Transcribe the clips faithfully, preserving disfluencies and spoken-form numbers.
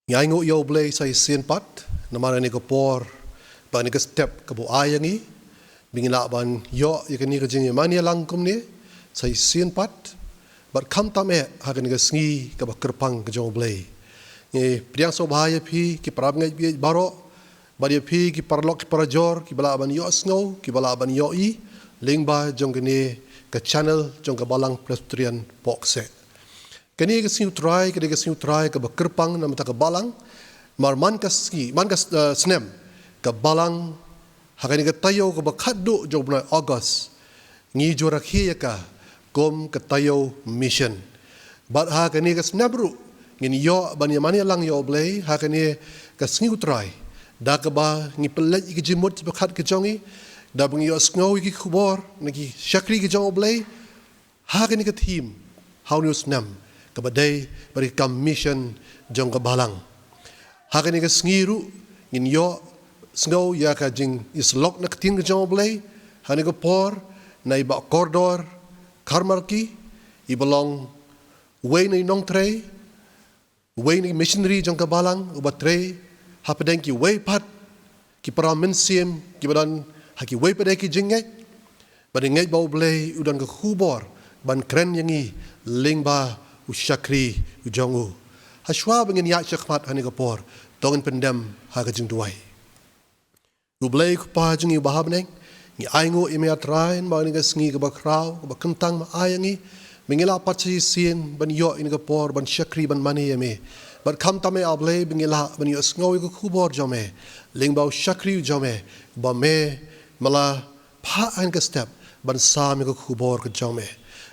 Ngi ainguh ïa U Blei sa shisien pat namar ïa kane ka por bad ïa kane ka step kaba u ai ïa ngi ba ngin lah ban ïoh ïa kane ka jingïaman ïalang kumne sa shisien pat, bad khamtam eh ha kane ka sngi kaba kyrpang ka jong U Blei. Ngi pdiang sngewbha ïa phi ki parabangeit baroh, bad ïa phi ki paralok ki parajor kiba lah ban ïohsngew, kiba lah ban ïohi lyngba jong kane ka channel jong ka Balang Presbyterian Pohkseh. Kane ka sngi U Trai, kane ka sngi U Trai kaba kyrpang na ka bynta ka Balang. Namar man ka sngi, man ka, eh, snem, ka Balang ha kane ka taïew kaba khatduh jong u bnai August ngi ju rakhe ïa ka kum ka taïew mission. Bad ha kane ka snem ruh ngin ïoh ban ïaman ïalang ïa U Blei ha kane ka sngi U Trai, da kaba ngi pynleit ïa ki jingmut jingpyrkhat ki jong ngi, da ba ngi ïohsngew ïa ki khubor na ki shakri ki jong U Blei ha kane ka theme ha une u snem kaba dei bad ka kam mission jong ka Balang. Ha kane ka sngi ruh ngin ïohsngew ïa ka jingïasyllok na ka ktien ka jong U Blei ha kane ka por na i Bah Kordor Kharmarki, iba long uwei na i nongtrei, uwei na i missionary jong ka Balang uba trei hapdeng kiwei pat ki para mynsiem kiba don ha kiwei pat de ki jingngeit. Bad ngi ngeit ba U Blei u don ka khubor ban kren ïa ngi lyngba u shakri u jong u. Hashwa ba ngin ïaid shakhmat ha kane ka por, to ngin pyndem ha ka jingduwai. U Blei Kpa jong ngi uba ha bneng, ngi ainguh ïa me A Trai namar kane ka sngi kaba khraw kaba kyntang me ai ïa ngi ba ngin lah pat sa shisien ban ïoh ïa kane ka por ban shakri ban mane ïa me. Bad khamtam eh A Blei ba ngin lah ban ïohsngew ïa ka khubor jong me lyngba u shakri u jong me, ba me me la phah ha kane ka step ban sam ïa ka khubor ka jong me.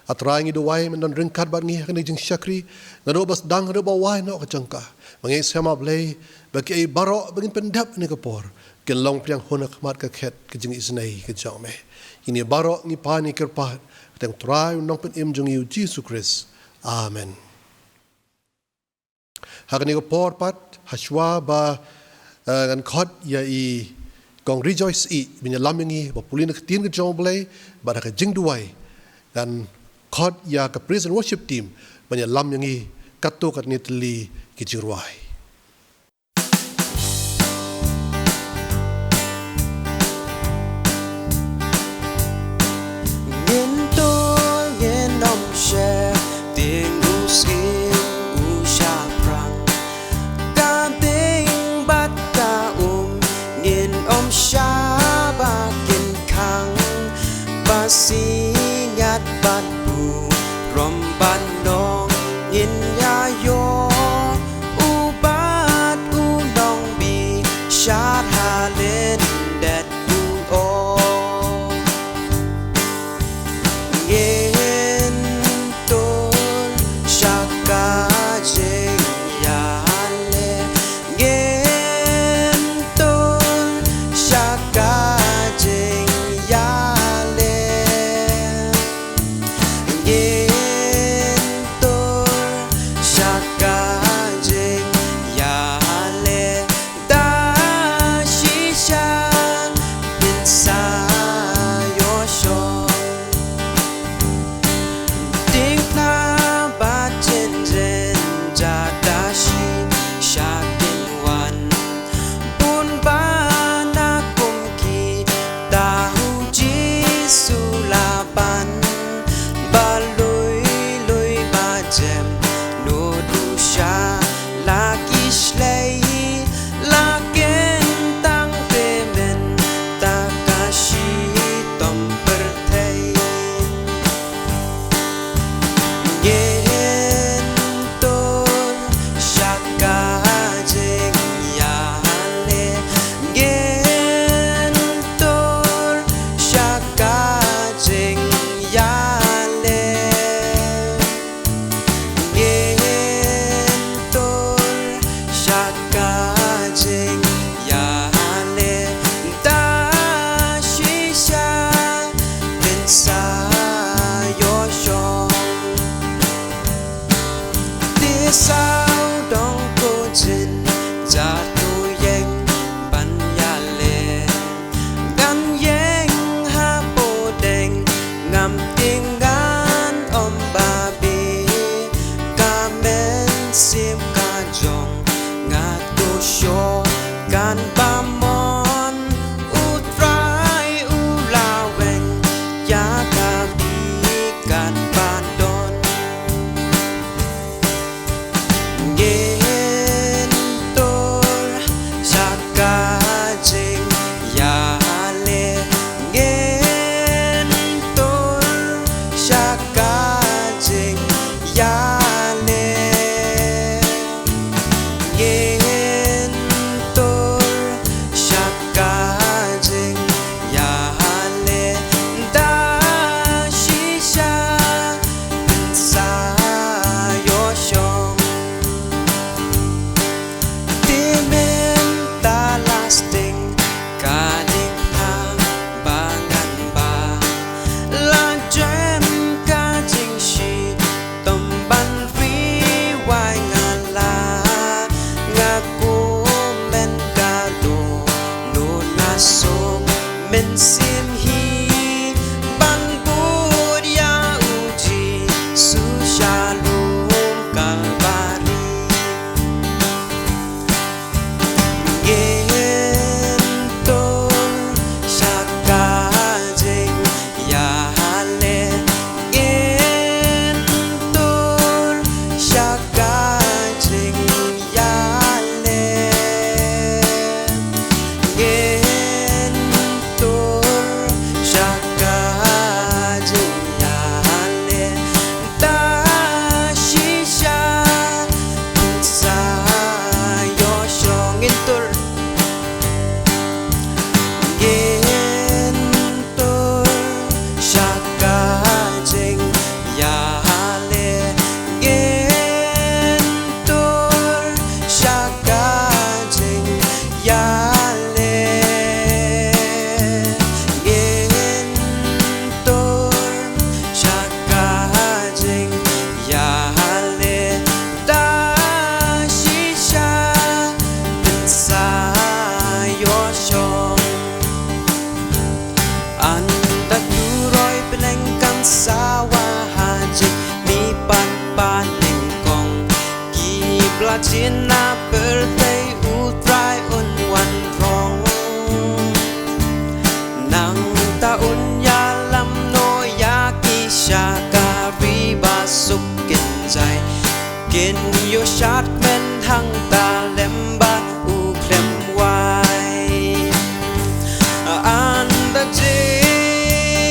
A Trai ngi duwai men don ryngkat bad ngi ha kane ka jingshakri, naduh ba sdang haduh ba wai noh ka jong ka. Ba ngi shem A Blei ba kiei baroh ba ngin pyndep ha kane ka por kin long pdiang hun ha khmat ka khet ka jingisynei ka jong me. Kine baroh ngi pan ngi kyrpad ha ka kyrteng U Trai u Nongpynim jong ngi U Jisu Khrist. Amen. Ha kane ka por pat, hashwa ba, eh, ngan khot ïa i Kong Rejoice Ih ban ïalam ïa ngi ba pule na ka ktien ka jong U Blei, bad ha ka jingduwai ngan khot ïa ka praise and worship team ban ïalam ïa ngi katto katne tylli ki jingrwai. Ngin tur ngin ym sheptieng, u syiem u shaphrang. Ka ding bad ka um ngin ym shah ba kin khang. Ba sngewbha bad burom ban long ngin ïa ïoh. U Sho kan ba mon, U Trai u la weng ïa ka bri kan ba don. Ngin tur sha ka jingïaleh, ngin tur sha ka jingïaleh. Ngin tur sha ka jingïaleh, da shisha pynsa ïoh shong. Te mynta la sdang ka jingpang ba ngan ba la jem ka jingshitom ban ri wai, nga la nga kum men ka dohnud, nga suk mynsiem hi ban bud ïa U Jisu sha lum Kalbari. Ngin tur sha ka jingïaleh, ngin tur sha ka jingïaleh. Ngin tur sha ka jingïaleh, da shisha pynsa ïoh shong. Ngin tur, ngin tur sha ka jingïaleh, ngin tur sha ka jingïaleh, ngin tur sha ka jingïaleh, da shisha pynsa ïoh shong. Ynda turoi bneng kan sawa ha jingmihpat bad nyngkong, ki ba la jin na pyrthei U Trai un wan rong. Nangta un ïalam noh ïa ki sha ka ri ba suk kynjai, kin ïoh shad kmen hangta lem bad u khlem wai. Ynda jingkhot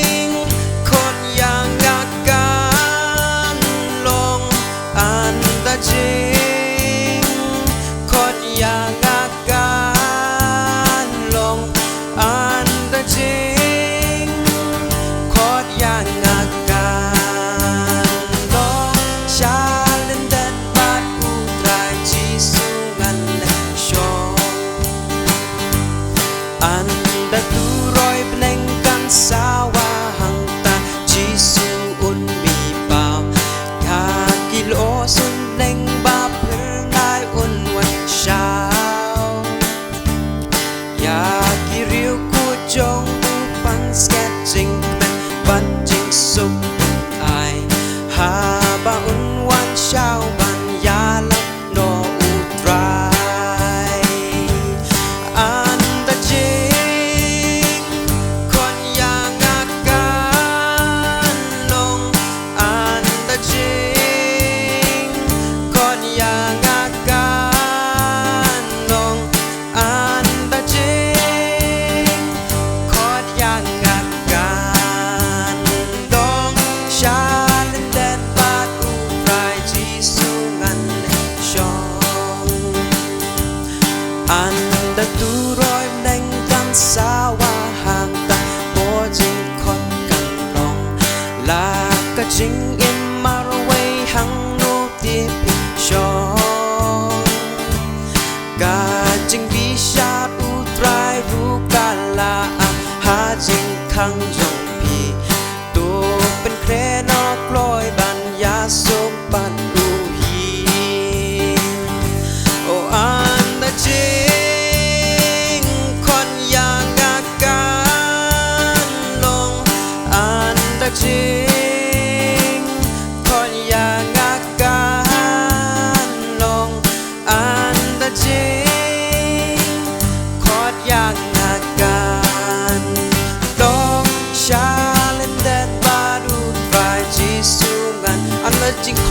ïa nga kan long, ynda jingkhot ïa nga kan long, ynda jingkhot ïa nga kan long, sha lyndet bad U Trai Jisu ngan leit shong. Ynda turoi bneng kan sawa hangta, Jisu un mih paw. Ïa ki lyoh suiñ bneng ba phyrnai un wan shaw. Ïa ki riewkhuid jong u pan skhem jingkmen bad jingsuk ai, haba un wan shaw ban ïalam noh U Trai. Ynda jingkhot ïa nga kan long, ynda jingkhot ïa nga kan long, ynda jingkhot ïa nga kan long, sha lyndet bad U Trai Jisu ngan leit shong. Ynda turoi bneng kan sawa hangta, por jingkhot kan long, la ka jingim marwei hangno te phin shong. Ka jingbishar U Trai ruh ka la ap ha jingkhang jong phi. To pynkhreh noh kloi ban ïasuk bad u hi. O ynda jingkhot ïa nga kan long, ynda jing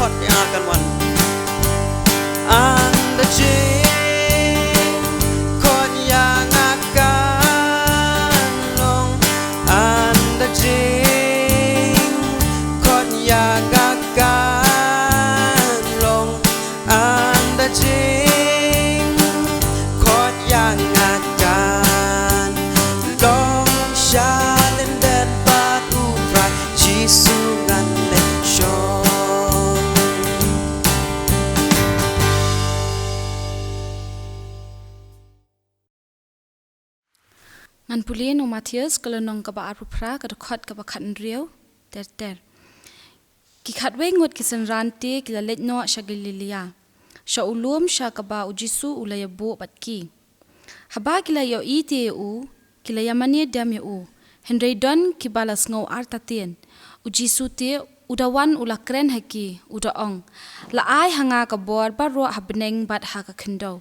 Khot ïa nga kan wan. An da jingkhot ïa nga kan long. An da jingkhot ïa nga kan long. An da jingkhot ïa nga kan long. Sha lyndet bad U Trai Jisu ngan leit shong. Ngan pule na u Mathaios ka lynnong kaba arphew phra, ka dkhot kaba khathynriew ter ter. Ki khatwei ngut ki synran te ki la leit noh sha Galilaïa, sha u lum sha kaba U Jisu u la ïabuh bad ki. Haba ki la ïohi te ïa u, ki la ïamane dem ïa u. Hynrei don kiba la sngew artatien. U Jisu te u da wan u la kren ha ki, u da ong, "La ai ha nga ka bor baroh ha bneng bad ha ka khyndew.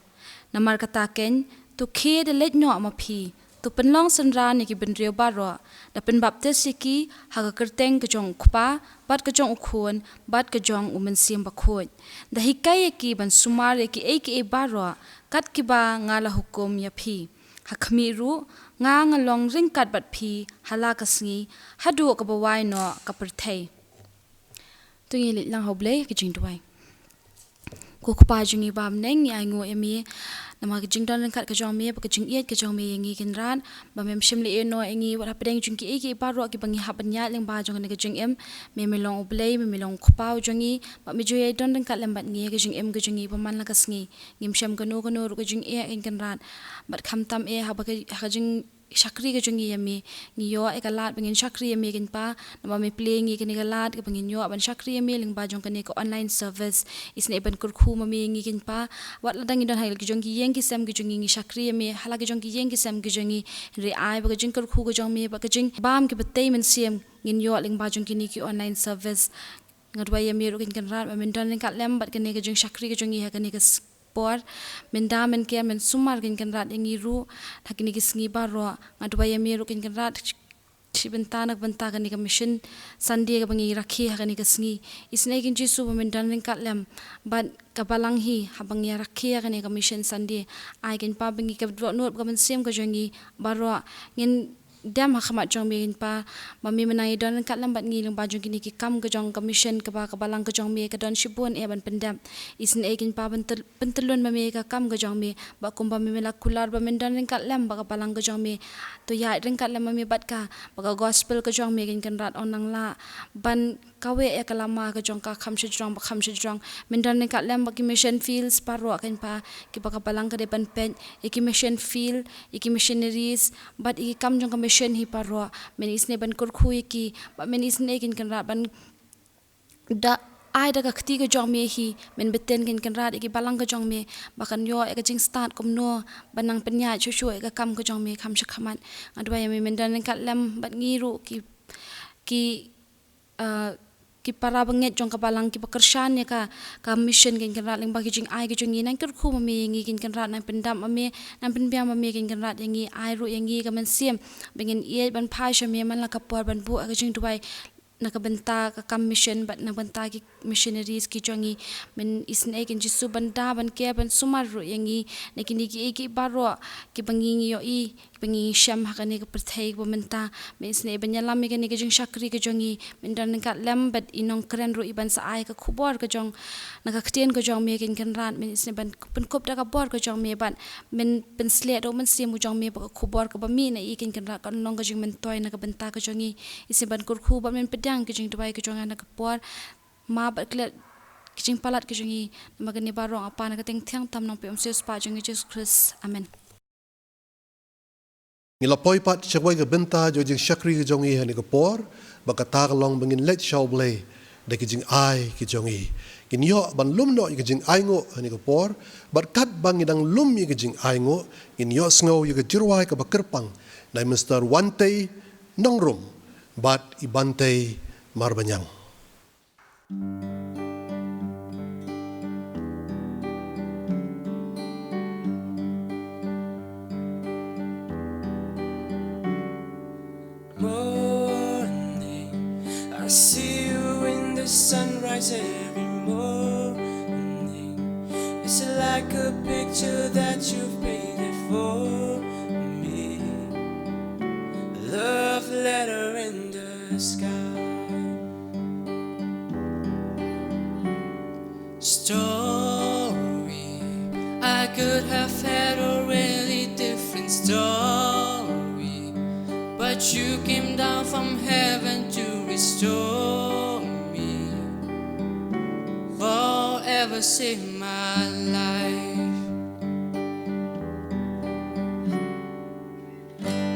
Namar kata keiñ, to khie da leit noh ma phi, to pynlong synran ïa ki bynriew baroh, da pynbaptis ïa ki ha ka kyrteng ka jong U Kpa, bad ka jong U Khun, bad ka jong U Mynsiem Bakhuid. Da hikai ïa ki ban sumar ïa kiei kiei baroh kat kiba nga la hukum ïa phi. Ha khmih ruh, nga nga long ryngkat bad phi ha la ka sngi, haduh kaba wai noh ka pyrthei." To ngin leit lang ha U Blei ha ka jingduwai. Ko Kpa jong ngi ba ha bneng, ngi ainguh ïa me namar ka jingdon ryngkat ka jong me bad ka jingïeit ka jong me ïa ngi Kynrad, ba mem shym leh noh ïa ngi wat hapdeng jong kiei kiei baroh kiba ngi hap ban ïaid lyngba jong kane ka jingim. Me me long U Blei, me me long U Kpa u jong ngi, bad me ju ïai don ryngkat lem bad ngi ha ka jingim ka jong ngi ba man la ka sngi. Ngim shem kano kano ruh ka jingeh, Kynrad. Bad khamtam eh haba ka, ha ka jing shakri ka jong ngi ïa me, ngi ïoh ïa ka lad ba ngin shakri ïa me Kynrad, namar me plie ïa ngi kane ka lad kaba ngin ïoh ban shakri ïa me lyngba jong kane ka online service. Isynei ban kyrkhu ma me ïa ngi Kynrad, wat la dang ngi don ha la ki jong ki ïing ki sem ki jong ngi, ngi shakri ïa me ha la ki jong ki ïing ki sem ki jong ngi. Hynrei ai ba ka jingkyrkhu ka jong me bad ka jingbam kiba tei mynsiem ngin ïoh lyngba jong kine ki online service. Nga duwai ïa me ruh Kynrad ba men don ryngkat lem bad kane ka jingshakri ka jong ngi ha kane ka s-, por. Men da men ker, men sumar Kynrad ïa ngi ruh ha kine ki sngi baroh. Nga duwai ïa me ruh Kynrad, shi bynta na ka bynta kane ka Mission Sunday kaba ngi rakhe ha kane ka sngi. Isynei Kynrad Jisu ba men don ryngkat lem bad ka balang hi haba ngi rakhe ha kane ka Mission Sunday. Ai Kynrad ba ngi ka dohnud ka mynsiem ka jong ngi baroh ngin dem ha khmat jong me Kynrad, ba me mynta ngi don ryngkat lem bad ngi lyngba jong kine ki kam ka jong ka mission kaba ka balang ka jong me ka don shibun eh ban pyndep. Isynei Kynrad ban tyl-, pyntyllun ma me ka kam ka jong me, bad kumba me me la kular ba men don ryngkat lem bad ka balang ka jong me. To ïaid ryngkat lem ma me bad ka, ba ka gospel ka jong me Kynrad un nang lah ban kaweh ïa ka lama ka jong ka kham shajrong bad kham shajrong. Men don ryngkat lem bad ki mission fields baroh Kynrad, kiba ka balang ka dei ban peit ïa ki mission field, ïa ki missionaries, bad ïa ki kam jong ka mission hi baroh. Men isynei ban kyrkhu ïa ki, bad men isynei Kynrad ban da ai da ka kti ka jong me hi, men bteng Kynrad ïa ki balang ka jong me, ba kan ïoh ïa ka jingstad kumno ban nang pynïaid shuh shuh ïa ka kam ka jong me kham sha khmat. Nga duwai ïa me men don ryngkat lem bad ngi ruh ki, ki, ah, ki para bangeit jong ka balang kiba kyrshan ïa ka, ka mission Kynrad lyngba ki jingai ki jong ngi, nang kyrkhu ma me ïa ngi Kynrad, nang pyndap ma me, nang pynbiang ma me Kynrad ïa ngi, ai ruh ïa ngi ka mynsiem ba ngin ïeit ban phai sha me man la ka por ban buh ïa ka jingduwai na ka bynta ka kam mission bad na ka bynta ki missionaries ki jong ngi. Men isynei Kynrad Jisu ban da ban ker ban sumar ruh ïa ngi na kine kiei kiei baroh kiba ngi ngi ïohi, kiba ngi shem ha kane ka pyrthei kaba mynta. Men isynei ban ïalam ïa kane ka jingshakri ka jong ngi, men don ryngkat lem bad i nongkren ruh i ban sa ai ka khubor ka jong, na ka ktien ka jong me Kynrad, men isynei ban pynkup da ka bor ka jong me bad men pynshlei da u Mynsiem u jong me ba ka khubor kaba mih na i Kynrad kan long ka jingmyntoi na ka bynta ka jong ngi. Isynei ban kyrkhu bad men pdiang ka jingduwai ka jong nga na ka por. Map bad klet ka jingpalat ka jong ngi, namar kane baroh nga pan ha ka kyrteng thiang tam Nongpynim Mynsiem Bakhuid jong ngi Jisu Khrist. Amen. Ngi la poi pat sha kawei ka bynta jong ka jingshakri ka jong ngi ha kane ka por, bad kata ka long ba ngin leit sha U Blei da ki jingai ki jong ngi. Ngin ïoh ban lum noh ïa ka jingainguh ha kane ka por, bad katba ngi dang lum ïa ka jingainguh, ngin ïohsngew ïa ka jingrwai kaba kyrpang na i Mister Wantei Nongrum bad i Bantei Marbaniang. Morning, I see you in the sunrise every morning. Like a picture that you've painted for me. Love letter in the sky. Story. I could have had a really different story, but you came down from heaven to restore me. Forever save my life.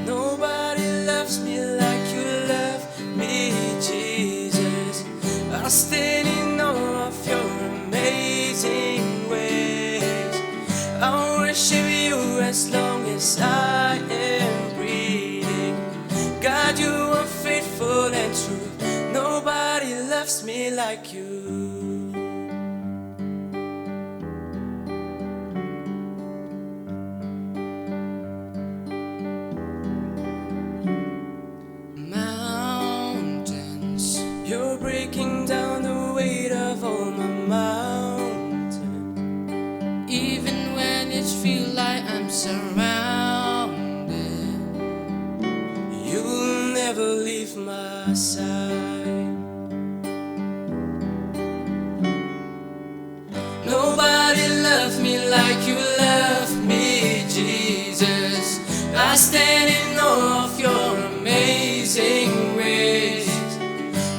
Nobody loves me like you love me, Jesus. I stand in awe of your amazing ways. I worship you as long as I am breathing. God, you are faithful and true. Nobody loves me like you. Mountains. You're breaking down the weight of all my mountains. Even when it feels like I'm surrounded, you'll never leave my side. Nobody loves me like you love me, Jesus. I stand in awe of your amazing ways.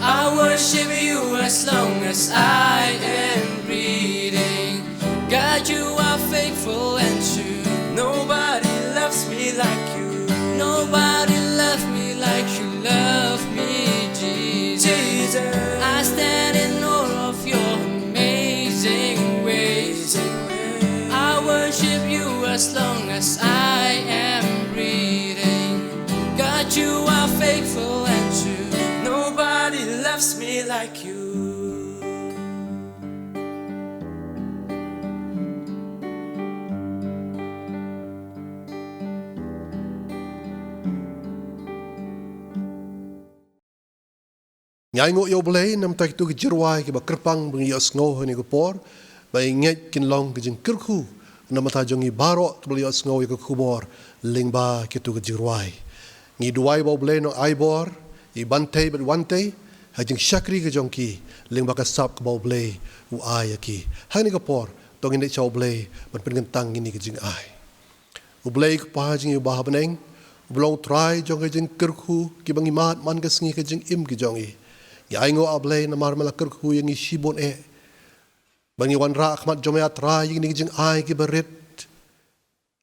I worship you as long as I am breathing. God, you are faithful and true. Nobody loves me like you. Nobody loves me like you love me, Jesus. Jesus. I stand in awe of your amazing ways. I worship you as long as I am breathing. God, you are faithful and true. Nobody loves me like you. Ngi ainguh ïa U Blei namar kito ki jingrwai kiba kyrpang ba ngi ïohsngew ha kane ka por, ba ngi ngeit kin long ka jingkyrkhu namar jong ngi baroh kiba la ïohsngew ïa ka khubor lyngba kito ki jingrwai. Ngi duwai ba U Blei un ai bor ïa i Bantei bad i Wantei ha ka jingshakri ka jong ki lyngba ka sap kaba U Blei u ai ïa ki. Ha kane ka por to ngin leit sha U Blei ban pynkyntang ïa kine ki jingai. U Blei Kpa jong ngi uba ha bneng, uba long Trai jong ka jingkyrkhu kiba ngi mad man ka sngi ka jingim ka jong ngi. Ngi ainguh, A Blei, namar me la kyrkhu ïa ngi shibun eh ba ngi wanrah ha khmat jong me, A Trai, ïa kine ki jingai kiba rit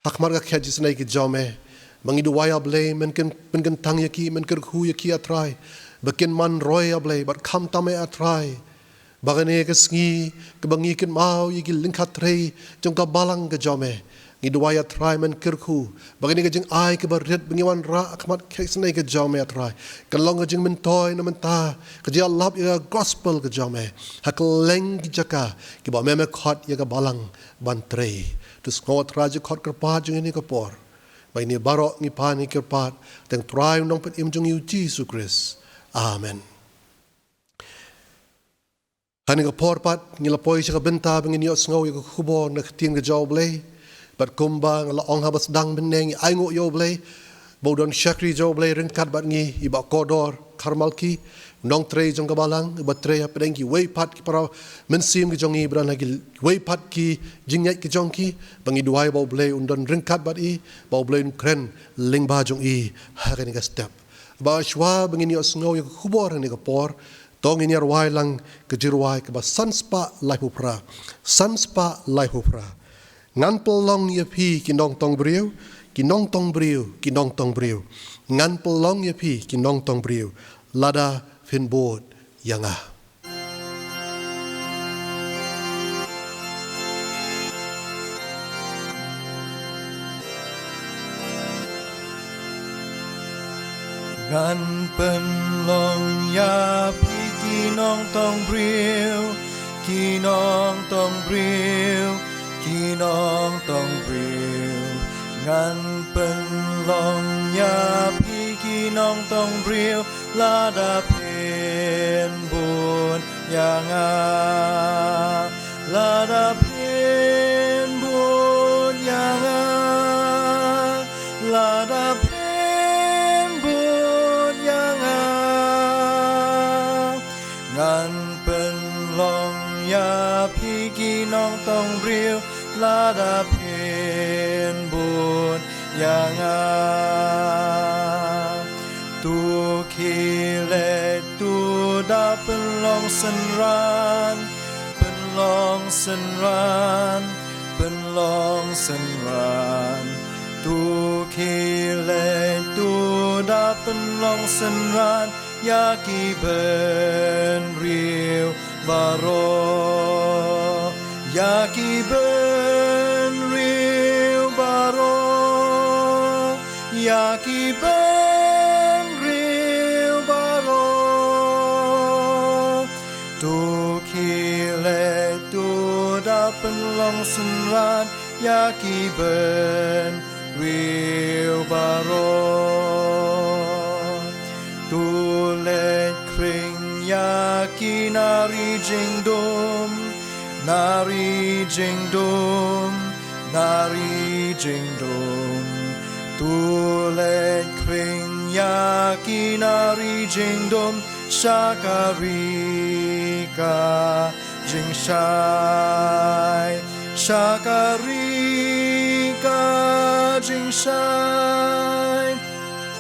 ha khmat ka khet jingïasnoh ka jong me. Ba ngi duwai, A Blei, men kyn, pynkyntang ïa ki, men kyrkhu ïa ki, A Trai, ba kin man roi, A Blei, bad khamtam eh, A Trai, ba kane ka sngi kaba ngi kynmaw ïa ki lyngkha trei jong ka balang ka jong me, ngi duwai, A Trai, men kyrkhu ba kane ka jingai kaba rit ba ngi wanrah ha khmat ka khet jingïasnoh ka jong me, A Trai, kan long ka jingmyntoi na bynta ka jingïalap ïa ka gospel ka jong me ha kylleng ki jaka kiba me, me khot ïa ka balang ban trei. To sngew, A Trai, jingkhot kyrpad jong ngi ha kane ka por. Ba ïa kine baroh ngi pan, ngi kyrpad ha kyrteng u Trai u Nongpynim jong ngi, U Jisu Khrist. Amen. Ha kane ka por pat ngi la poi sha ka bynta ba ngin ïohsngew ïa ka khubor na ka ktien ka jong U Blei. Bad kumba nga la ong haba sdang mynne, ngi ainguh ïa U Blei ba u don shakri jong U Blei ryngkat bad ngi, i Bah Kordor Kharmalki, u nongtrei jong ka balang, uba trei hapdeng kiwei pat ki para mynsiem ki jong ngi, ba don ha kiwei pat ki jingngeit ki jong ki. Ba ngi duwai ba U Blei un don ryngkat bad i, ba U Blei un kren lyngba jong i ha kane ka step. Bad shuwa ba ngin ïohsngew ïa ka khubor ha kane ka por, to ngin ïa rwai lang ka jingrwai kaba san spah laiphew phra. San spah laiphew phra. Ngan pynlong ïa phi ki nongtong briew, ki nongtong briew, ki nongtong briew. Ngan pynlong ïa phi ki nongtong briew lada phin bud ïa nga. Ngan pynlong ïa phi ki nongtong briew, ki nongtong briew, ki nongtong briew. Ngan pynlong ïa phi ki nongtong briew lada phin bud ïa nga. Lada phin bud phin bud ïa nga. To khie leit to da pynlong synran, pynlong synran, pynlong synran. To khie leit to da pynlong synran ïa ki bynriew baroh, ïa ki bynriew baroh, ïa ki bynriew baroh. To khie leit to da pynlong synran ïa ki bynriew baroh. To leit khring ïa ki nari jingdum, nari jingdum, nari jingdum. To leit khring ïa ki nari jingdum sha ka ri ka jingshai, sha ka ri ka jingshai,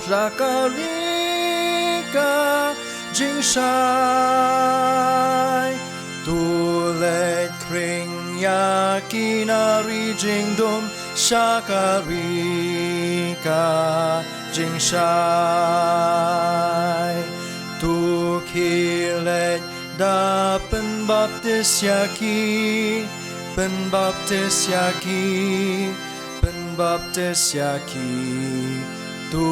sha ka ri ka jingshai. To leit khring ïa ki nari jingdum sha ka ri ka jingshai. To khie leit da pynbaptis ïa ki, pynbaptis ïa ki, pynbaptis ïa ki. To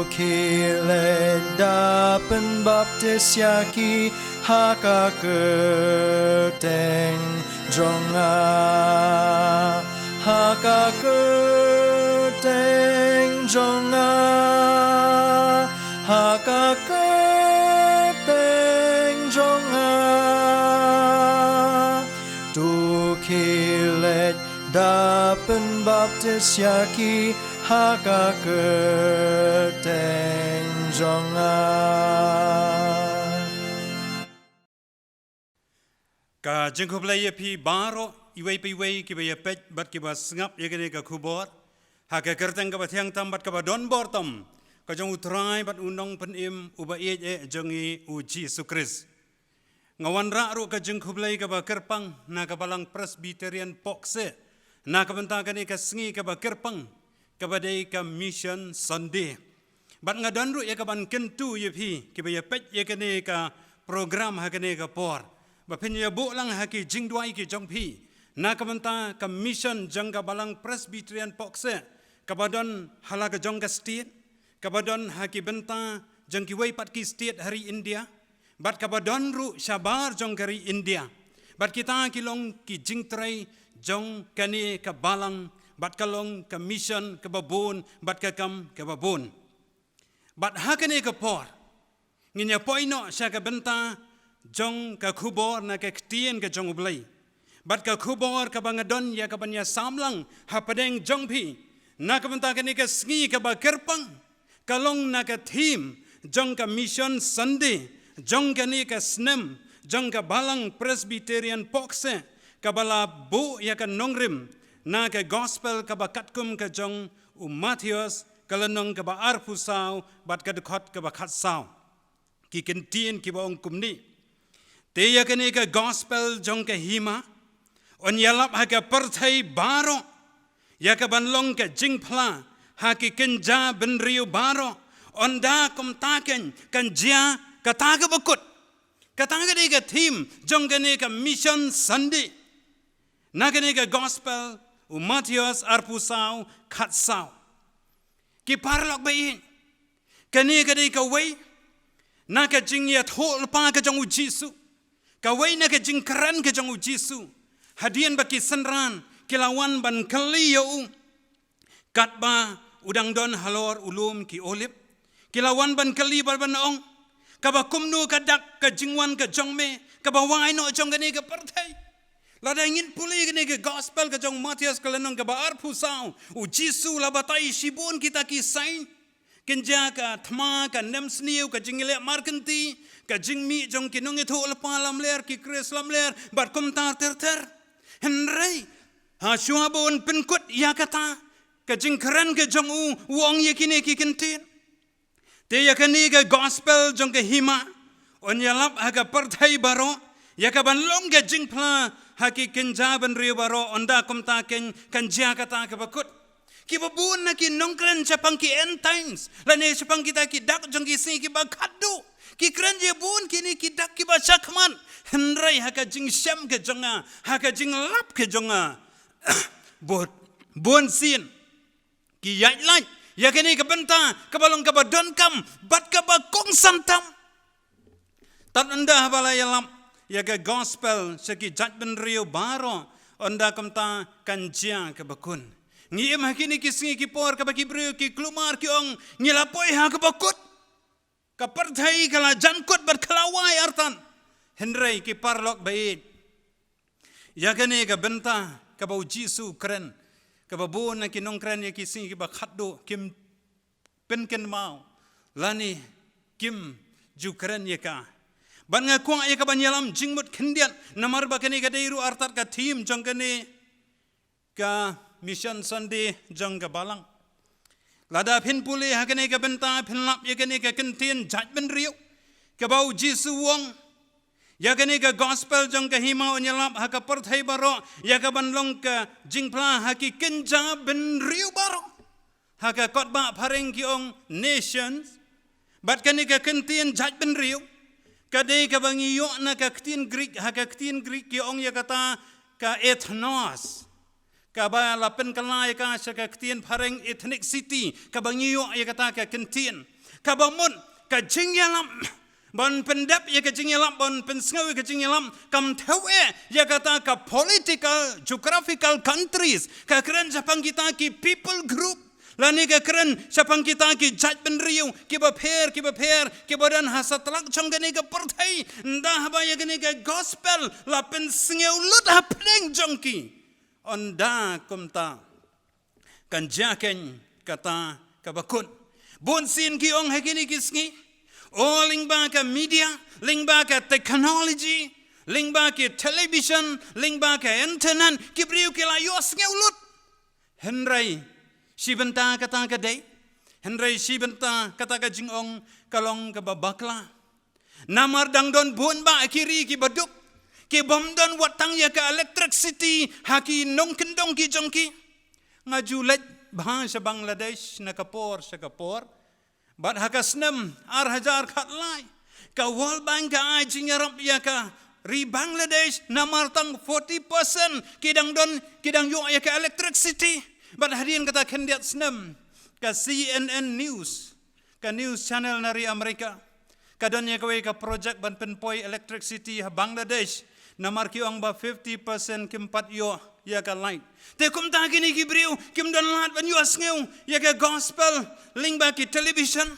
khie leit da pynbaptis ïa ki ha ka kyrteng jong nga, ha ka kyrteng jong nga, ha ka kyrteng jong nga. To khie leit da pynbaptis ïa ki ha ka kyrteng jong nga. Ka jingkhublei ïa phi baroh, iwei pa iwei kiba ïa peit bad kiba sngap ïa kane ka khubor ha ka kyrteng kaba thiang tam bad kaba don bor tam ka jong U Trai bad U Nongpynim uba ïeit eh jong ngi U Jisu Khrist. Nga wanrah ruh ka jingkhublei kaba kyrpang na ka Balang Presbyterian Pohkseh na ka bynta kane ka sngi kaba kyrpang kaba dei ka Mission Sunday. Bad nga don ruh ïa kaban kyntu ïa phi kiba ïa peit ïa kane ka program ha kane ka por ba phin ïa buh lang ha ki jingduwai ki jong phi na ka bynta ka mission jong ka Balang Presbyterian Pohkseh kaba don ha la ka jong ka state, kaba don ha ki bynta jong kiwei pat ki state ha ri India, bad kaba don ruh shabar jong ka ri India. Bad kita ki long ki jingtrei jong kane ka balang, bad ka long ka mission kaba bun, bad ka kam kaba bun. Bad ha kane ka por ngin ïa poi noh sha ka bynta jong ka khubor na ka ktien ka jong U Blei, bad ka khubor kaba nga don ïa kaban ïa sam lang hapdeng jong phi na ka bynta kane ka sngi kaba kyrpang. Ka long na ka theme jong ka Mission Sunday jong kane ka snem jong ka Balang Presbyterian Pohkseh, kaba la buh ïa ka nongrim na ka Gospel kaba katkum ka jong u Mathaios, ka lynnong kaba arphew saw bad ka dkhot kaba khatsaw. Ki kyntien kiba ong kumne: Te ïa kane ka Gospel jong ka hima yn ïalap ha ka pyrthei baroh ïa kaban long ka jingphla ha ki kynja bynriew baroh. Ynda kumta keiñ kan jia kata kaba kut. Kata ka dei ka theme jong kane ka Mission Sunday na kane ka Gospel u Mathaios arphew saw khatsaw. Ki paralok ba ïeit, kane ka dei kawei na ka jingïathuhlypa ka jong U Jisu, kawei na ka jingkren ka jong U Jisu. Hadien ba ki synran ki la wan ban kylli ïa u katba u dang don halor u lum ki Olib, ki la wan ban kylli bad ban ong, kaba kumno ka dak ka jingwan ka jong me kaba wai noh jong kane ka pyrthei? Lada ngin pule kane ka Gospel ka jong Mathaios ka lynnong kaba arphew saw, u Jisu la batai shibun kita ki sign. Kynja ka thma, ka nemsniew, ka jingïaleh markynti, ka jingmih jong ki nongïathuhlypa lamler, ki Khrist lamler bad kumta ter ter. Hynrei Hashwa ba un pynkut ïa kata ka jingkren ka jong u, u ong ïa kine ki kyntien. Te ïa kane ka gospel jong ka hima un ïalap ha ka pyrthei baroh, ïa ka ban long ka jingphla ha ki kynja bynriew baroh. Ynda kumta kan, kan jia kata kaba kut. Kiba bun na ki nongkren shaphang ki end times lane shaphang kita ki dak jong ki sngi kiba khatduh, ki kren ïa bun kine ki dak kiba shakhmat. Hynrei ha ka jingshem ka jong nga, ha ka jinglap ka jong nga, bun, bun sien ki ïaid lait ïa kane ka bynta kaba long kaba donkam bad kaba kongsan tam. Tad ynda haba la ïalap ïa ka gospel sha ki jait bynriew baroh, ynda kumta kan jia kaba kut. Ngi im ha kine ki sngi ki por kaba ki briew ki kulmar, ki ong ngi la poi ha kaba kut. Ka pyrthei ka la jan kut bad ka la wai artat. Hynrei ki paralok ba ïeit, ïa kane ka bynta kaba u Jisu u kren, kaba bun na ki nongkren ïa ki sngi kiba khatduh kim pynkynmaw lane kim ju kren ïa ka. Bad nga kwah ïa ka ban ïalam jingmut khyndiat namar ba kane ka dei ruh artat ka theme jong kane ka Mission Sunday jong ka balang. Lada phin pule ha kane ka bynta phin lap ïa kane ka kyntien jait bynriew kaba u Jisu u ong, ïa kane ka gospel jong ka hima un ïalap ha ka pyrthei baroh, ïa ka ban long ka jingphla ha ki kynja bynriew baroh. Ha ka kot ba phareng ki ong nations. Bad kane ka kyntien jait bynriew ka dei kaba ngi ïoh na ka ktien Greek. Ha ka ktien Greek ki ong ïa kata ka ethnos, kaba la pynkylla ïa ka sha ka ktien phareng ethnicity, kaba ngi ïoh ïa kata ka kyntien. Kaba mut ka jingïalap, ban pyndep ïa ka jingïalap, ban pynsngew ïa ka jingïalap, kam thew eh ïa kata ka political geographical countries. Ka kren shaphang kita ki people group lane ka kren shaphang kita ki jait bynriew kiba pher, kiba pher, kiba don ha satlak jong kane ka pyrthei. Ynda haba ïa kane ka gospel la pynsngew lut hapdeng jong ki, ynda kumta kan jia keiñ kata kaba kut. Bun sien ki ong ha kine ki sngi, o, lyngba ka media, lyngba ka technology, lyngba ka television, lyngba ka internet, ki briew ki la ïohsngew lut. Hynrei shi bynta kata ka dei, hynrei shi bynta kata ka jingong ka long kaba bakla. Namar dang don bun bah ki ri kiba duk, ki bym don wat tang ïa ka electricity ha ki nongkyndong ki jong ki. Nga ju leit bha sha Bangladesh na ka por sha ka por. Bad ha ka snem ar hajar khatlai, ka World Bank ka ai jingïarap ïa ka ri Bangladesh namar tang forty percent ki dang don, ki dang ïoh ïa ka electricity. Bad hadien kata khyndiat snem, ka C N N News, ka news channel na ri America, ka don ïa kawei ka project ban pynpoi electricity ha Bangladesh, namar ki ong ba fifty percent kim pat ïoh ïa ka light. Te kumta kine ki briew kim don lad ban ïohsngew ïa ka gospel lyngba ki television.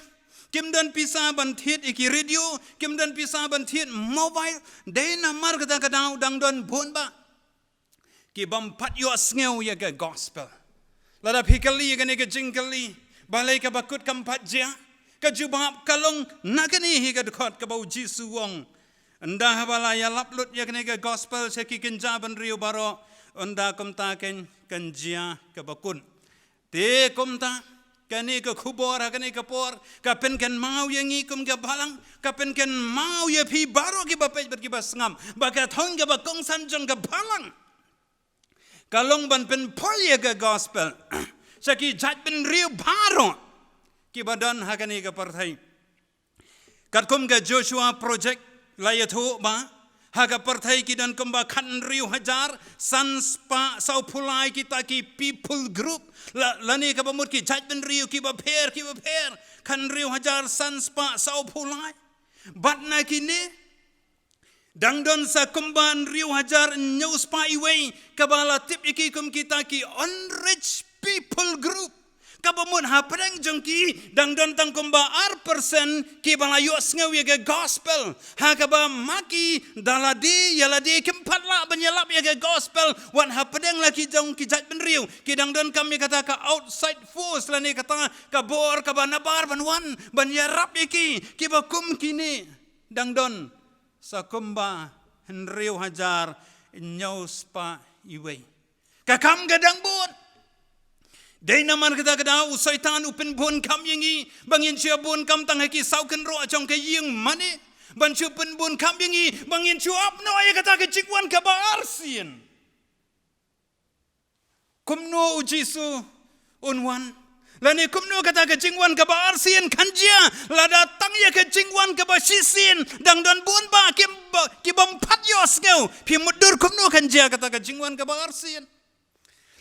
Kim don pisa ban thied ïa ki radio, kim don pisa ban thied mobile. Dei namar kata ka daw dang don bun bah ki bym pat ïohsngew ïa ka gospel. Lada phi kylli ïa kane ka jingkylli, balei kaba kut kam pat jia? Ka jubab ka long na kane hi ka dkhot kaba u Jisu u ong, ynda haba la ïalap lut ïa kane ka gospel sha ki kynja bynriew baroh, ynda kumta kan, kan jia kaba kut. Te kumta, kane ka khubor ha kane ka por ka pynkynmaw ïa ngi kum ka balang, ka pynkynmaw ïa phi baroh kiba peit bad kiba sngap, ba ka thong kaba kongsan jong ka balang ka long ban pynpoi ïa ka gospel sha ki jait bynriew baroh kiba don ha kane ka pyrthei. Katkum ka Joshua Project la ïathuh ba ha ka pyrthei ki don kumba khathynriew hajar san spah sawphew lai kita ki people group, la, lane kaba mut ki jait bynriew kiba pher, kiba pher, khathynriew hajar san spah sawphew lai. Bad na kine dang don sa kumba hynriew hajar hynñiew spah iwei kaba la tip ïa ki kum kita ki unreached people group. Kaba mut hapdeng jong ki dang don tang kumba ar percent kiba la ïohsngew ïa ka gospel. Ha kaba ma ki da lade ïa lade kim pat lah ban ïalap ïa ka gospel. Wat hapdeng la ki jong ki jait bynriew ki dang donkam ïa kata ka outside force lane kata ka bor kaba nabar ban wan ban ïarap ïa ki. Kiba kum kine dang don sa kumba hynriew hajar hynñiew spah iwei. Ka kam ka dang bun. Dei namar kata ka daw u Soitan u pynbun kam ïa ngi ba ngin shu bun kam tang ha ki saw kynroh jong ka ïing mane. Ban shu pynbun kam ïa ngi ba ngin shu ap noh ïa kata ka jingwan kaba arsien. Kumno u Jisu un wan? Lane kumno kata ka jingwan kaba arsien kan jia? Lada tang ïa ka jingwan kaba shisien dang don bun ba ki ba, ki bym pat ïohsngew. Phi mutdur kumno kan jia kata ka jingwan kaba arsien?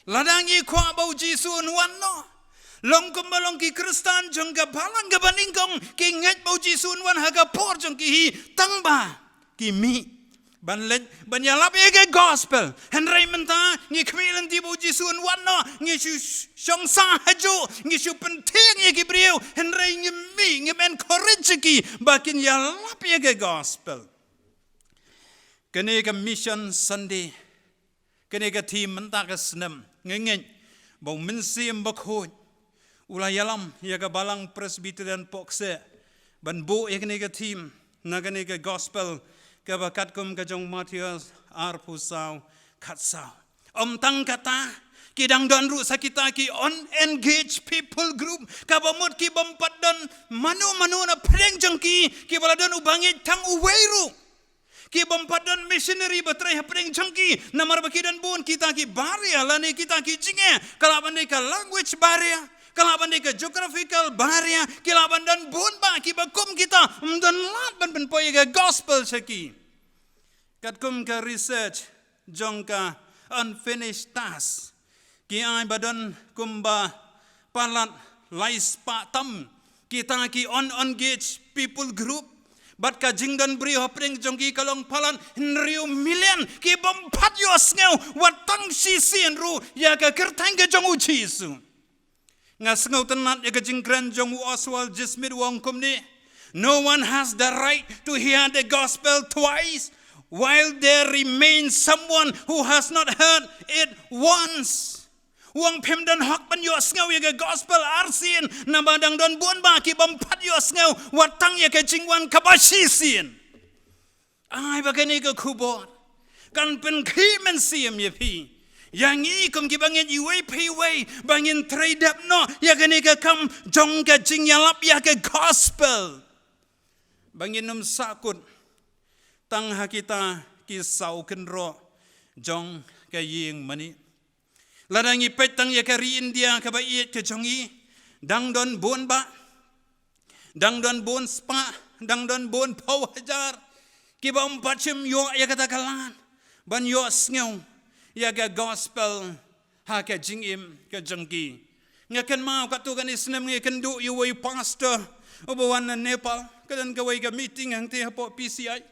Lada ngi kwah ba u Jisu un wan noh, long kumba long ki Khristan jong ka balang kaba nyngkong, ki ngeit ba u Jisu un wan ha ka por jong ki hi, tang ba ki mih ban leit ban ïalap ïa ka gospel. Hynrei mynta ngi khmih lynti ba u Jisu un wan noh, ngi shu shong sah hajuh, ngi shu pynthik ïa ki briew, hynrei ngim mih, ngim encourage ki ba kin ïalap ïa ka gospel. Kane ka Mission Sunday, kane ka theme mynta ka snem, nga ngeit ba u Mynsiem Bakhuid u la ïalam ïa ka Balang Presbyterian Pohkseh ban buh ïa kane ka theme na kane ka gospel kaba katkum ka jong Mathaios arphew saw khatsaw. Ym tang kata, ki dang don ruh sa kita ki unengaged people group, kaba mut ki bym pat don mano mano na pdeng jong ki, kiba la don u bangeit tang uwei ruh. Ki bym pat don missionary ba trei hapdeng jong ki, namar ba ki don bun kita ki barrier lane kita ki jingeh, ka lah ban dei ka language barrier, ka lah ban dei ka geographical barrier, ki lah ban don bun ba kiba kum kita ym don lad ban pynpoi ïa ka gospel sha ki. Katkum ka research jong ka Unfinished Task, ki ai ba don kumba palat lai spah tam kita ki unengaged people group. Bad ka jingdon briew hapdeng jong ki ka long palat hynriew million, ki bym pat ïohsngew wat tang shisien ruh ïa ka kyrteng ka jong u Jisu. Nga sngewtynnat ïa ka jingkren jong u Oswald J. Smith, u ong kumne: "No one has the right to hear the gospel twice, while there remains someone who has not heard it once." U ong phim don hok ban ïohsngew ïa ka gospel arsien, naba dang don bun ba ki bym pat ïohsngew wat tang ïa ka jingwan kaba shisien. Ai ba kane ka khubor kan pynkhih mynsiem ïa phi, ïa ngi kum ki bangeit iwei pa iwei, ba ngin trei dep noh ïa kane ka kam jong ka jingïalap ïa ka gospel, ba ngin ym sahkut tang ha kita ki saw kynroh jong ka ïing mane. Lada ngi peit tang ïa ka ri India kaba ïeit ka jong ngi, dang don bun ba, dang don bun spah, dang don bun phew hajar kiba ym pat shym ïoh ïa kata ka lad ban ïohsngew ïa ka gospel ha ka jingim ka jong ki. Nga kynmaw katto katne snem nga ïakynduh ïa uwei u pastor uba wan na Nepal, ka don kawei ka meeting hangtei hapoh P C I.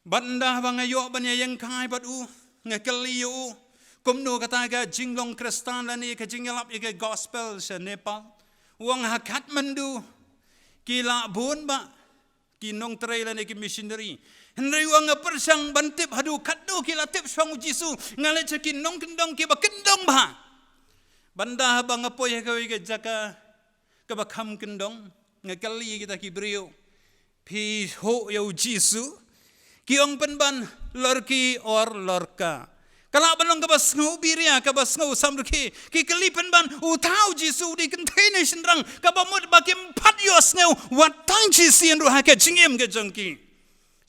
Bad ynda ba nga ïoh ban ïa ïeng kai bad u, nga kylli ïa u kumno kata ka jinglong Khristan lane ka jingïalap ïa ka gospel sha Nepal. U ong ha Kathmandu ki lah bun ba ki nongtrei lane ki missionary. Hynrei u ong nga pyrshang ban tip haduh katno ki la tip shaphang u Jisu, nga leit sha ki nongkyndong kiba kyndong bha. Bad ynda ba nga poi ha kawei ka jaka kaba kham kyndong, nga kylli ïa kita ki briew: "Phi ïohi ïa u Jisu?" Ki ong pynban: "Lorki or lorka." Ka lah ban long kaba sngewbiria, kaba sngew samrkhie. Ki kylli pynban: "Uta u Jisu u dei kynthei ne shynrang?" Kaba mut ba kim pat ïohsngew wat tang shisien ruh ha ka jingim ka jong ki.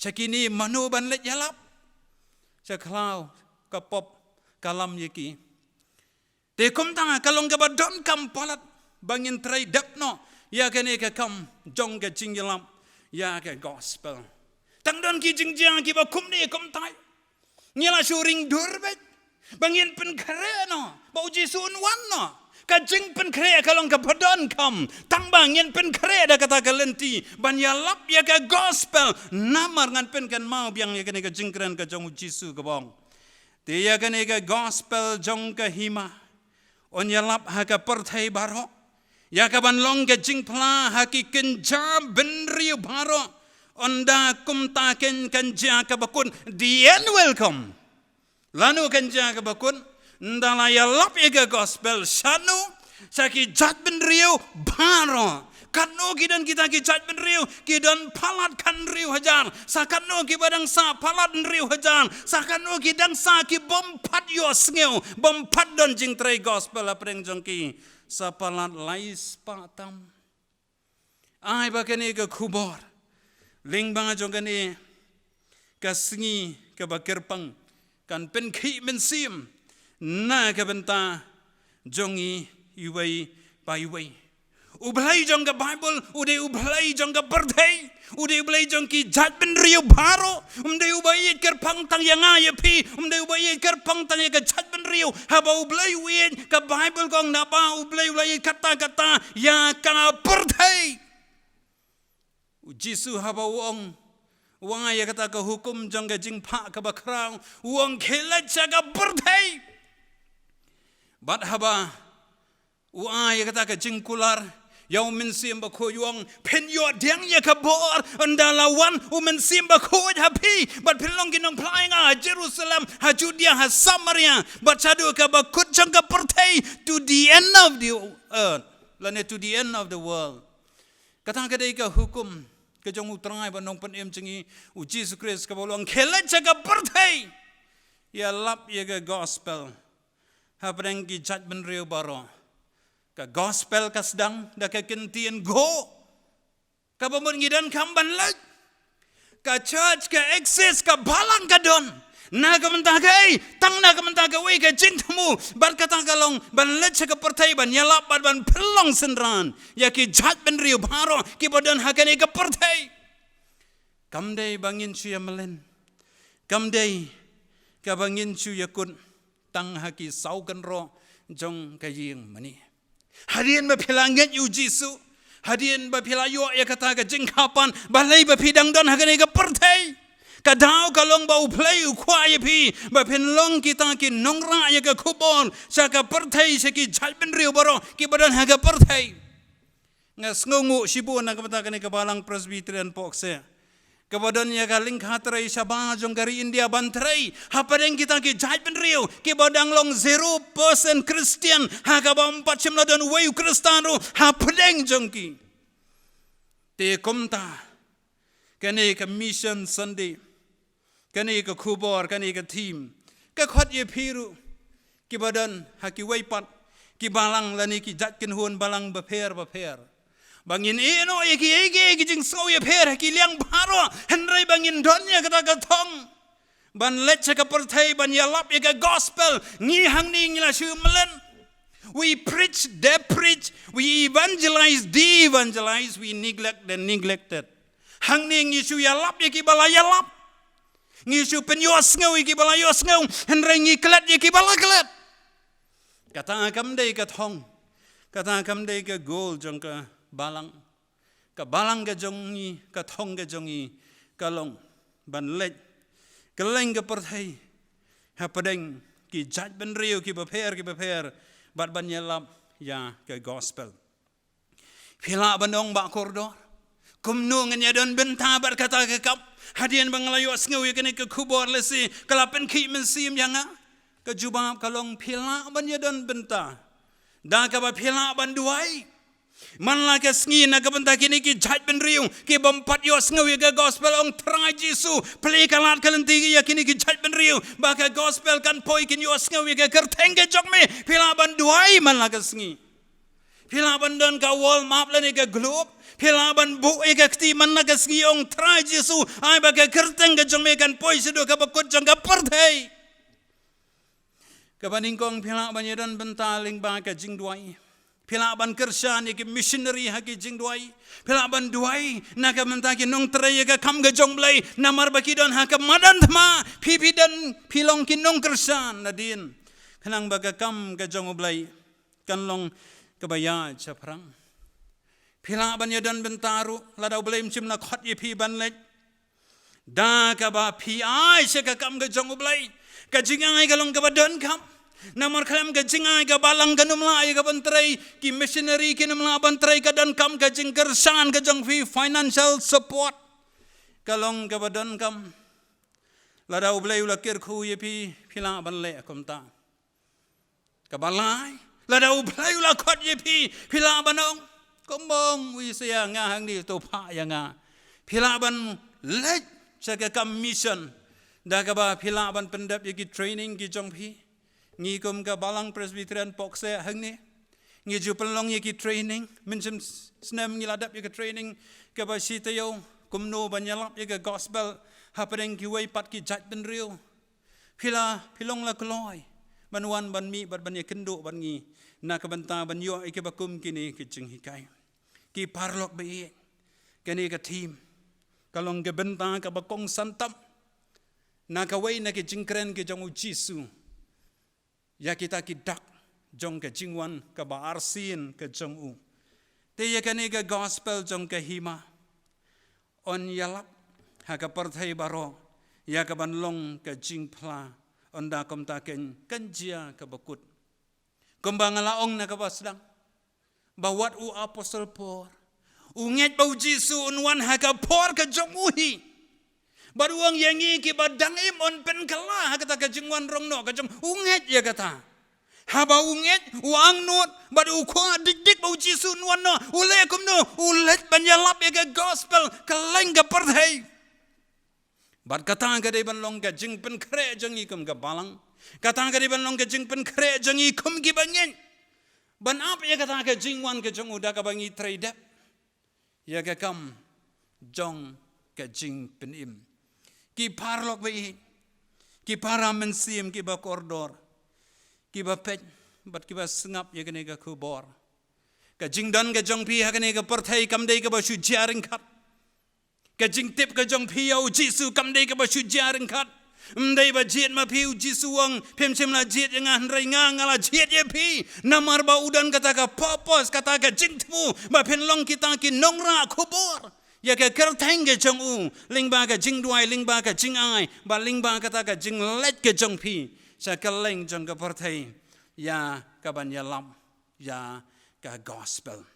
Sha kine mano ban leit ïalap? Sha khlaw ka pop ka lam ïa ki. Te kumta ka long kaba donkam palat ba ngin trei dep noh ïa kane ka kam jong ka jingïalap ïa ka gospel. Tang don ki jingjia kiba kumne kumtai, ngi la shu ring dur beit ba ngin pynkhreh noh ba u Jisu un wan noh. Ka jingpynkhreh ka long kaba donkam, tang ba ngin pynkhreh da kata ka lynti ban ïalap ïa ka gospel. Namar ngan pynkynmaw biang ïa kane ka jingkren ka jong u Jisu kaba ong: Te ïa kane ka gospel jong ka hima un ïalap ha ka pyrthei baroh, ïa kaban long ka jingphla ha ki kynja bynriew baroh. Ynda kumta kan jia kaba kut. The end will come. Lano kan jia kaba kut? Ynda la ïalap ïa ka gospel shano? Sha ki jaitbynriew baroh. Katno ki don kita ki jaitbynriew, ki don palat khathynriew hajar. Sa katno kiba dang sah palat hynriew hajar. Sa katno ki dang sah ki bym pat ïohsngew, bym pat don jingtrei gospel hapdeng jong ki. Sa palat lai spah tam. Ai ba kane ka khubor lyngba jong kane ka sngi kaba kyrpang kan pynkhih mynsiem na ka bynta jong i iwei pa iwei. U Blei jong ka Baibl u dei u Blei jong ka pyrthei, u dei u Blei jong ki jaitbynriew baroh. Um dei uba ïeit kyrpang tang ïa nga ïa phi, um dei uba ïeit kyrpang tang ïa ka jaitbynriew. Haba u Blei u ïeit, ka Baibl ka ong naba u Blei u la ïeit katta katta ïa ka pyrthei. U Jisu haba u ong, u ai ïa kata ka hukum jong ka jingphah kaba khraw, u ong khie leit sha ka pyrthei. Bad haba u ai ïa kata ka jingkular ïa u Mynsiem Bakhuid, u ong phin ïoh pdiang ïa ka bor ynda la wan u Mynsiem Bakhuid ha phi, bad phin long ki nongphla ïa nga ha Jerusalem, ha Judea, ha Samaria, bad shaduh kaba kut jong ka pyrthei, to the end of the earth, lane to the end of the world. Kata ka dei ka hukum ka jong u Trai bad Nongpynim jong ngi u Jisu Khrist, kaba u ong khie leit sha ka pyrthei, ïalap ïa ka gospel hapdeng ki jaitbynriew baroh. Ka gospel ka sdang da ka ktien go, kaba mut ngi donkam ban leit. Ka church ka exist, ka balang ka don na ka bynta kaei? Tang na ka bynta kawei ka jingthmu, bad kata ka long ban leit sha ka pyrthei, ban ïalap bad ban pynlong synran ïa ki jaitbynriew baroh kiba don ha kane ka pyrthei. Kam dei ba ngin shu ïamlien, kam dei kaba ngin shu ïakut tang ha ki saw kynroh jong ka ïing mane. Hadien ba phi la ngeit ïa u Jisu, hadien ba phi la ïoh ïa kata ka jingkyrpang, balei ba phi dang don ha kane ka pyrthei? Ka daw ka long ba u Blei u kwah ïa phi ba phin long kita ki nongrah ïa ka khubor sha ka pyrthei, sha ki jaitbynriew baroh kiba don ha ka pyrthei. Nga sngewnguh shibun na ka bynta kane ka balang Presbyterian Pohkseh, kaba don ïa ka lyngkha trei shabar jong ka ri India ban trei hapdeng kita ki jaitbynriew kiba dang long zero percent Christian, ha kaba ym pat shym la don uwei u Khristan ruh hapdeng jong ki. Te kumta kane ka Mission Sunday, kane ka khubor, kane ka theme ka khot ïa phi ruh kiba don ha kiwei pat ki balang lane ki jait kynhun balang bapher bapher, ba ngin ïehnoh ïa kiei kiei ki jingsngew ïapher ha ki liang baroh, hynrei ba ngin don ïa kata ka thong ban leit sha ka pyrthei ban ïalap ïa ka gospel. Ngi hangne ngi la shu mlien. We preach, they preach. We evangelize, they evangelize. We neglect, they neglected. Hangne ngi shu ïalap ïa kiba la ïalap, ngi shu pynïohsngew ïa kiba la ïohsngew, hynrei ngi klet ïa kiba la klet. Kata kam dei ka thong, kata kam dei ka goal jong ka balang. Ka balang ka jong ngi, ka thong ka jong ngi ka long ban leit kylleng ka pyrthei hapdeng ki jaitbynriew kiba pher kiba pher, bad ban ïalap ïa ka gospel. Phi lah ban ong, Bah Kordor, kumno ngan ïadon bynta bad kata ka kam? Hadien ba nga la ïohsngew ïa kane ka khubor lehse ka la pynkhih mynsiem ïa nga. Ka jubab ka long, phi lah ban ïadon bynta da kaba phi lah ban duwai. Man la ka sngi na ka bynta kine ki jaitbynriew ki bym pat ïohsngew ïa ka gospel, ong Trai Jisu, plie ka lad ka lynti ïa kine ki jaitbynriew ba ka gospel kan poi, kin ïohsngew ïa ka kyrteng ka jong me. Phi lah ban duwai man la ka sngi. Phi lah ban don ka world map lane ka globe. Phi lah ban buh ïa ka kti man la ka sngi, ong Trai Jisu, ai ba ka kyrteng ka jong me kan poi shaduh kaba kut jong ka pyrthei. Kaba nyngkong, phi lah ban ïadon bynta lyngba ka jingduwai. Phi lah ban kyrshan ïa ki missionary ha ki jingduwai. Phi lah ban duwai na ka bynta ki nongtrei ïa ka kam ka jong U Blei, namar ba ki don ha ka madan thma. Phi, phi don, phi long ki nongkyrshan nadien, khnang ba ka kam ka jong U Blei kan long kaba ïaid shaphrang. Phi lah ban ïadon bynta ruh lada U Blei um shym la khot ïa phi ban leit, da kaba phi ai sha ka kam ka jong U Blei. Ka jingai ka long kaba donkam, namar khlem ka jingai ka balang kan ym lah ïa ka ban trei, ki missionary kin ym lah ban trei. Ka donkam ka jingkyrshan ka jong phi, financial support ka long kaba donkam. Lada U Blei u la kyrkhu ïa phi, phi lah ban leh kumta. Kaba lai, lada U Blei u la khot ïa phi, phi lah ban ong. Kumba u Isaiah, nga hangne, to phah ïa nga. Phi lah ban leit sha ka kam mission da kaba phi lah ban pyndep ïa ki training ki jong phi. Ngi kum ka Balang Presbyterian Pokse hangne, ngi ju pynlong ïa ki training, mynshem snem ngi la dep ïa ka training kaba shi taïew, kumno ban ïalap ïa ka gospel hapdeng kiwei pat ki jaitbynriew. Phi la, phi long la kloi ban wan ban mih bad ban ïakynduh bad ngi na ka bynta ban ïoh ïa kiba kum kine ki jinghikai. Ki paralok ba ïeit, kane ka theme ka long ka bynta kaba kongsan tam na kawei na ki jingkren ki jong U Jisu ïa kita ki dak jong ka jingwan kaba arsien ka jong u. Te ïa kane ka gospel jong ka hima yn ïalap ha ka pyrthei baroh ïa kaban long ka jingphla, ynda kumta kan, kan jia kaba kut. Kumba nga la ong na kaba sdang, ba wat u apostol Paul u ngeit ba U Jisu un wan ha ka por ka jong u hi. Bad u ong ïa ngi kiba dang im, un pynkylla ha kata ka jingwan rong noh ka jong u, ngeit ïa kata. Haba u ngeit, u angnud bad u kwah dik dik ba U Jisu un wan noh, u leh kumno? U leit ban ïalap ïa ka gospel kylleng ka pyrthei. Bad kata ka dei ban long ka jingpynkhreh jong ngi kum ka balang. Kata ka dei ban long ka jingpynkhreh jong ngi kum kiba ngeit, ban ap ïa kata ka jingwan ka jong u da kaba ngi trei dep ïa ka kam jong ka jingpynim. Ki paralok ba ïeit, ki para mynsiem kiba kordor, kiba peit bad kiba sngap ïa kane ka khubor, ka jingdon ka jong phi ha kane ka pyrthei kam dei kaba shu jia ryngkat. Ka jingtip ka jong phi ïa U Jisu kam dei kaba shu jia ryngkat. Ym dei ba jied ma phi, U Jisu u ong, phim shym la jied ïa nga, hynrei nga, nga la jied ïa phi. Namar ba u don kata ka purpose, kata ka jingthmu ba phin long kita ki nongrah khubor ïa ka kyrteng ka jong u, lyngba ka jingduwai, lyngba ka jingai, bad lyngba kata ka jingleit ka jong phi sha kylleng jong ka pyrthei ïa kaban ïalap ïa ka gospel.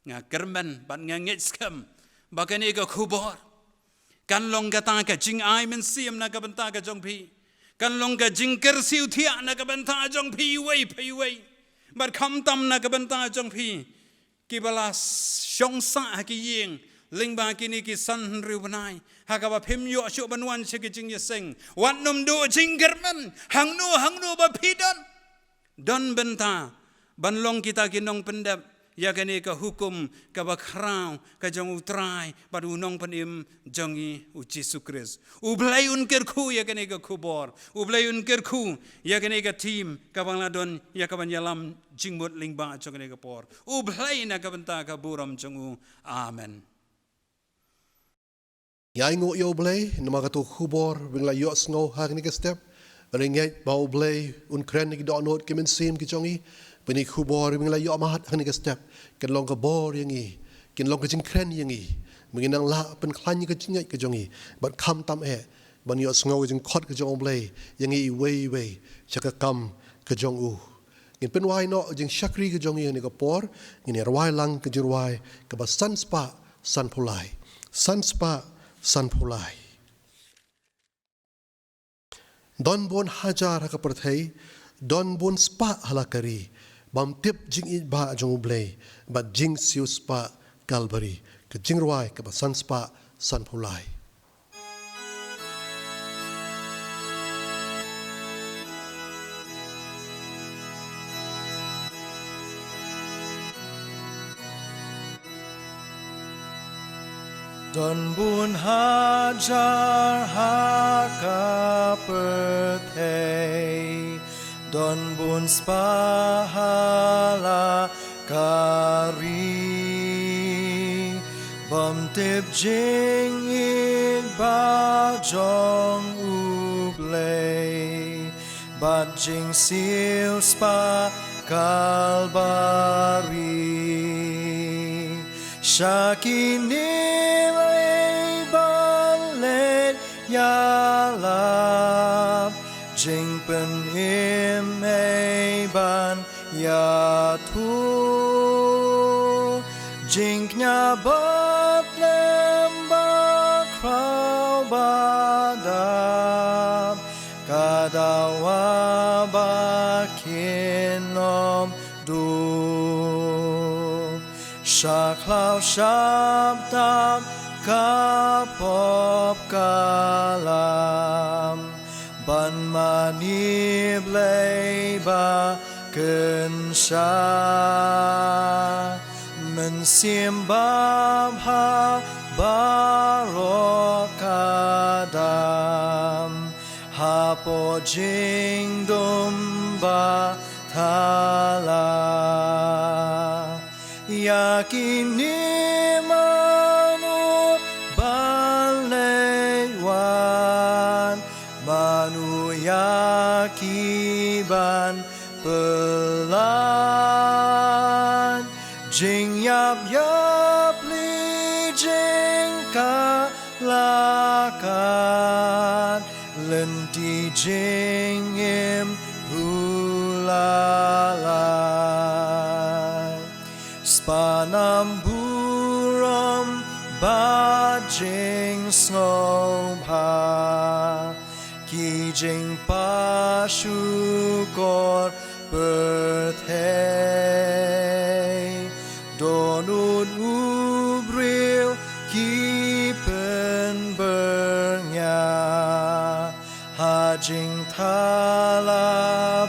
Nga kyrmen bad nga ngeit skhem ba kane ka khubor kan long kata ka jingai mynsiem na ka bynta ka jong phi. Kan long ka jingkyrsiew thiah na ka bynta jong phi iwei pa iwei. Bad khamtam na ka bynta jong phi kiba la shong sah ha ki ïing lyngba kine ki san hynriew bnai, ha kaba phim ïoh shuh ban wan sha ki jingïaseng. Wat nym duh jingkyrmen hangno hangno ba phi don. Don bynta ban long kita ki nongpyndep ïa kane ka hukum kaba khraw ka jong U Trai bad U Nongpynim jong ngi U Jisu Khrist. U Blei un kyrkhu ïa kane ka khubor. U Blei un kyrkhu ïa kane ka theme kaba nga la don ïa kaban ïalam jingmut lyngba jong kane ka por. U Blei na ka bynta ka burom jong u. Amen. Ngi ainguh ïa U Blei namar kato ka khubor ba ngi la ïohsngew ha kane ka step. Ngi ngeit ba U Blei un kren ïa ki dohnud ki mynsiem ki jong ngi, ba kane ka khubor ba ngi la ïohmad ha kane ka step kin long ka bor ïa ngi, kin long ka jingkren ïa ngi, ba ngin nang lah pynkhlaiñ ïa ka jingngeit ka jong ngi. Bad khamtam eh ban ïohsngew ka jingkhot ka jong U Blei ïa ngi iwei iwei sha ka kam ka jong u. Ngin pynwai noh ka jingshakri ka jong ngi ha kane ka por. Ngin ïa rwai lang ka jingrwai kaba san spah sanphew lai. San spah sanphew lai. Don bun hajar ha ka pyrthei, don bun spah ha la ka ri, bym tip jingïeit ba jong U Blei bad jingsiewspah Kalbari. Ka jingrwai kaba san spah sanphew lai. Don bun hajar ha ka pyrthei, don bun spah ha la ka ri, bym tip jingïeit ba jong U Blei bad jingsiewspah Kalbari. Sha kine ei ban leit ïalap, jingpynim ei ban ïathuh, jingkñia bad lem bakhraw ba dap, ka dawa ba kin ym duh. Sha khlaw shap tap ka pop ka lam, ban mane Blei ba kynsha. Mynsiem babha baroh ka dam, hapoh jingdum ba thala. Ïa kine mano ban leit wan, mano ïa ki ban pyllait. Jingïap ïapli, jingkalakat, lynti jingim ruh la lait. Spah nam burom bad jingsngewbha, ki jingpashukor pyrthei. Dohnud u briew ki pynbyrngia ha jingthala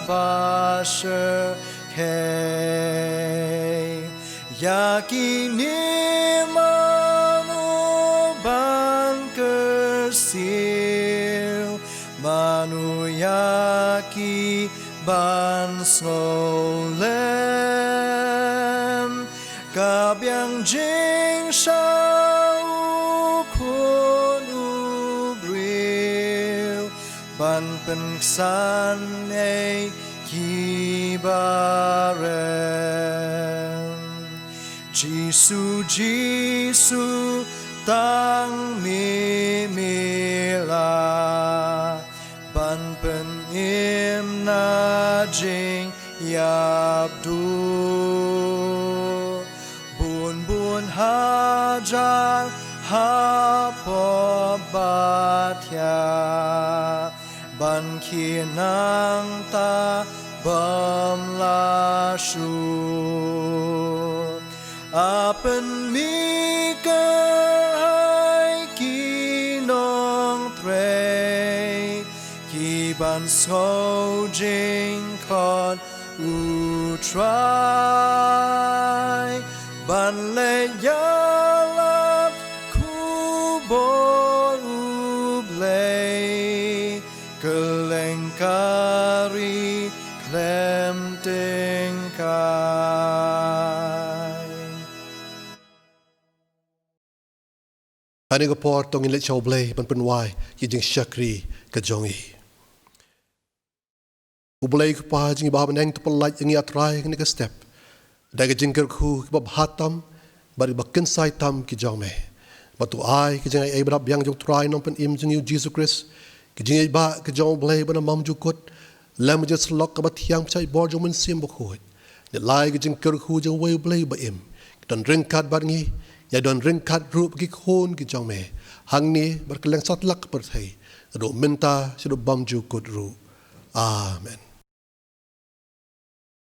ba shyrkhei. Ïa kine mano ban kyrsiew, mano ïa ki ban sngewlem. Ka biang jingshah u Khun u briew ban pynksan ïa ki ba rem. Jisu, Jisu, tang me me lah ban pynim na jingïap duh. Bun bun hajar hapoh ba thiah ban khie nangta bym lah shuh. A pynmih kyrhai ki nongtrei, ki ban sngew jingkhot U Trai, ban leit ïalap khubor U Blei kylleng ka ri khlem tyngkai. Kane ka por to ngin leit sha U Blei ban pynwai ïa ka jingshakri ka jong ngi. U Blei Kpa jong ngi ba ha bneng, to pyllait ïa ngi, A Trai, ha kane ka step da ka jingkyrkhu kaba bha tam bad kaba kynsai tam ki jong me. Bad to ai ka jingaiei ba dap biang jong U Trai Nongpynim jong ngi U Jisu Khrist, ka jingïeit ba ka jong U Blei ba na bymjukut, lem bad ka jingsyllok kaba thiang ba shait bor jong U Mynsiem Bakhuid, ne lai ka jingkyrkhu jong uwei U Blei ba im, ki don ryngkat bad ngi, ïa don ryngkat ruh bad ki khun ki jong me, hangne bad kylleng satlak ka pyrthei, naduh mynta shaduh bymjukut ruh. Amen.